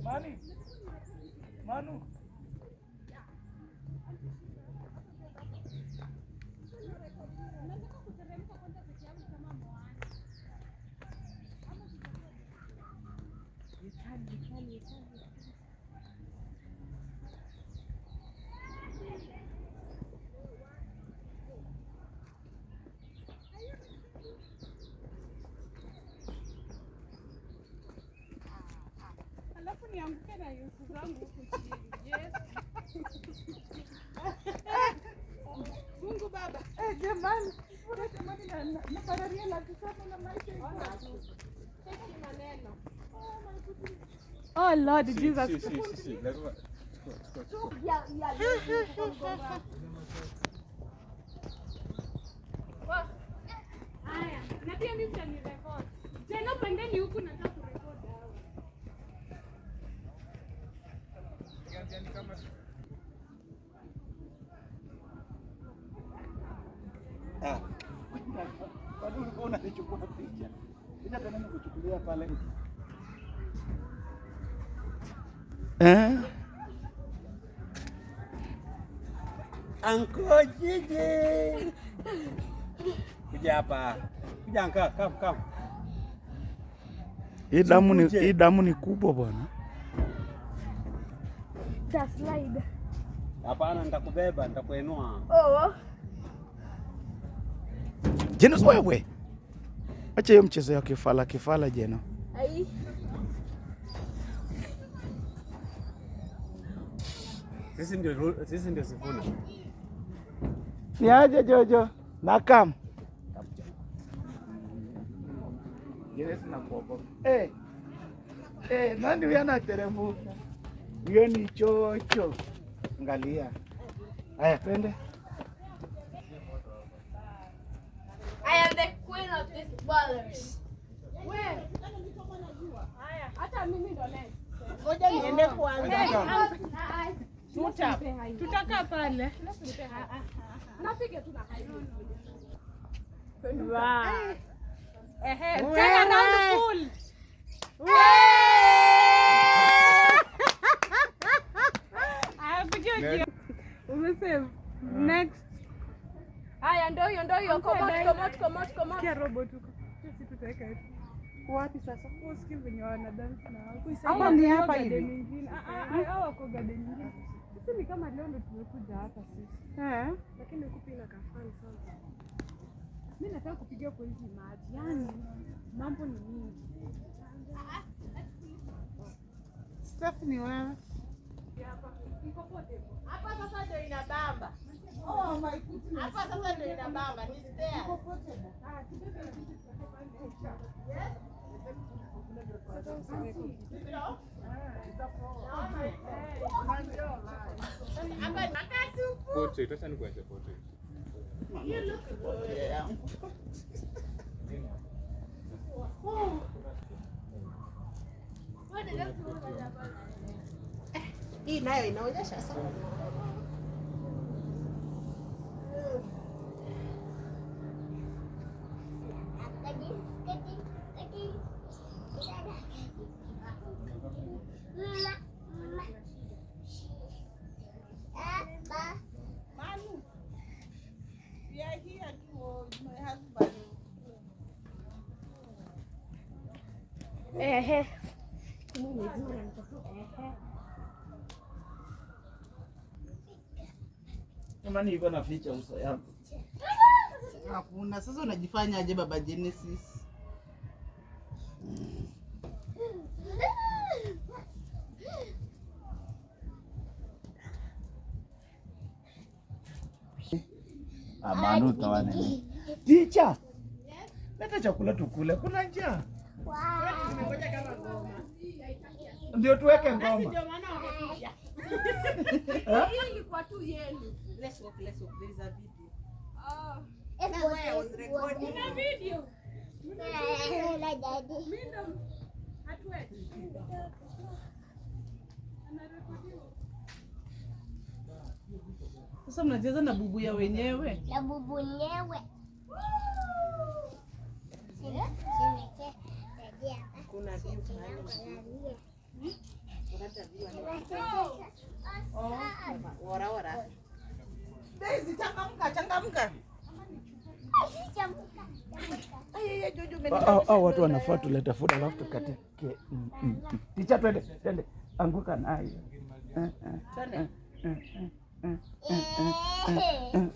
Mani. Manu. Alafu nianguke na yusu zangu huku chini. Yes. Mungu Baba. Eh, jamani. Mbona jamani na bararia la kisasa na maisha iko. Cheki maneno. Oh Lord Jesus. Si, lazima chukua, chukua, chukua. Haya, na pia mimi mtanirekodi. Jana pandeni huku nataka kurekodi hao. Ah. Bado ulikuwa unanichukua picha. Picha tena nikuchukulia pale. Eh? Anko Gigi. Kuja hapa. Kuja anka, come come. Hii damu ni kubwa bwana. Slide. Hapana, nitakubeba, nitakuinua. Oh. Jeno wewe. Acha hiyo mchezo ya kifala kifala Jeno. Ai. Sisi ndio Sifuna. Ni aje Jojo? Nakam. Yes, nakuogopa. Eh. Eh, nani huyu anateremka? Huyo ni Chocho. Angalia. Haya, twende. I am the queen of these ballers. Wewe. Haya, hata mimi ndo next. Ngoja niende kwanza. Tutakaa pale. Napiga tu na high. Wow. Ehe, tena round full. Aya, pigia. Umesave. Next. Haya, ndio hiyo, ndio hiyo. Come out, come out, come out, come out. Sikia robot huko. Sisi tutaweka hivi. Wapi sasa? Usikie venye wana dance na wako. Hapa ni hapa Garden hivi. nyingine. Ah, ah, hao wako garden nyingine. Sisi ni kama leo ndo tumekuja hapa sisi. Eh. Lakini huku pia inakaa fun sana. Mimi nataka kupiga kwa hizi maji. Yaani mambo ni mingi. Steph ni wewe. Hapa sasa ndio inabamba. Oh my goodness. Hapa sasa ndio inabamba. Ni stairs. Hapa nakasupu. Portrait, acha nikuonyeshe portrait. Yeah. Hii nayo inaonyesha sana. Manu. We are here to my husband. Ehe. Nani yuko na ficha uso yangu? Hakuna. Sasa unajifanya aje baba Genesis? Amanu tawane. Teacher. Leta chakula tukule. Kuna njaa. Ndio tuweke ngoma. Ndio maana wamekuja. Hiyo ilikuwa tu yenu. Let's walk, let's walk. There is a video. Oh. That's why I was recording. Kuna video. Mimi ndo hatuwezi. Anarekodiwa. Sasa mnacheza na bubu ya wenyewe. Ya bubu nyewe. Kuna view mahali. Ora ora. Daisy, changamka, changamka. Ay, ay, Jojo, Hao hao watu wanafaa tulete food alafu tukatike. Ticha, twende, twende. Anguka nayo. Eh, eh, Twende. eh, eh, eh, eh, eh, eh,